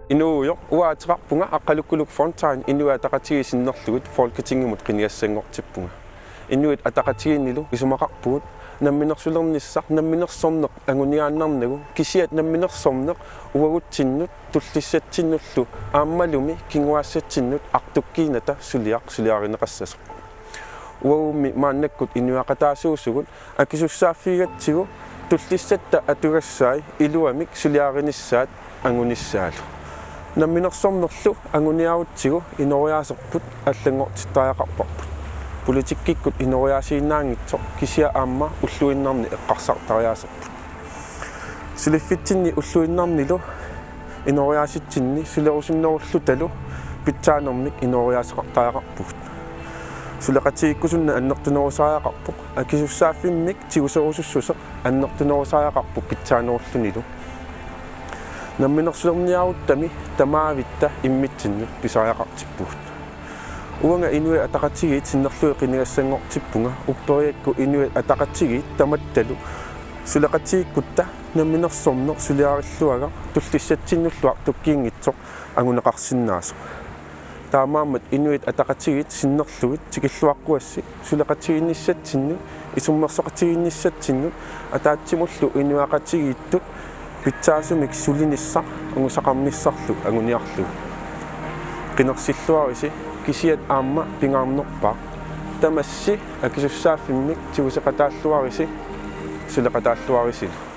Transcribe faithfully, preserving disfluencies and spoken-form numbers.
Inuugujoq, uanga ateqarpunga Aqqalukkuluk Fontain, Inuit Ataqatigiit sinnerlugit Folketingimut qinigassanngortippunga. Inuit Ataqatigiinnilu isumaqarpugut namminersulernissaq namminersorneq anguniaannarnagu, kisiat namminersorneq uagutsinnut tullissatsinnullu aammalumi kinguaassatsinnut artukkiinata suliaq suliarineqassasoq. Uagummi maannakkut inuiaqataasuusugut akisussaaffigigatsigu tullissatta atugassai iluamik suliarinissaat angunissaalu. Namminersornerlu anguniarutsigu inooriaaserput allanngortittariaqarparput. Politikkikkut inooriaasiinnaanngitsoq kisianni aamma ulluinnarni eqqarsartariaaserput. Suliffitsinni ulluinnarnilu inooriaasitsinni sulerusunnerullutalu pitsaanermik inooriaaseqartariaqarpugut. Suleqatigiikkusunneq annertunerusariaqarpoq, akisussaaffimmik tiguserusussuseq annertunerusariaqarpoq pitsaanerullunilu. Namminersulerniaruttami tamaavitta immitsinnut pisariaqartippugut. Uanga Inuit Ataqatigiit sinnerlugit qinigassanngortippunga, upperigakkut Inuit Ataqatigiit tamattalu suleqatigiikkutta namminersorneq suliarilluagaq tullissatsinnullu artukkiinngitsoq anguneqarsinnaasoq. Taamaammat Inuit Ataqatigiit sinnerlugit tikilluaqquassi suleqatigiinnissatsinnut, isummersoqatigiinnissatsinnut ataatsimullu inuiaqatigiittut pitsaasumik sulinissaq angusaqarnissarlu anguniarlugu. Qinersilluarisi, kisiat aamma pingaarnerpaaq. Tamassi akisussaaffimmik tiguseqataalluarisi, suleqataalluarisilu.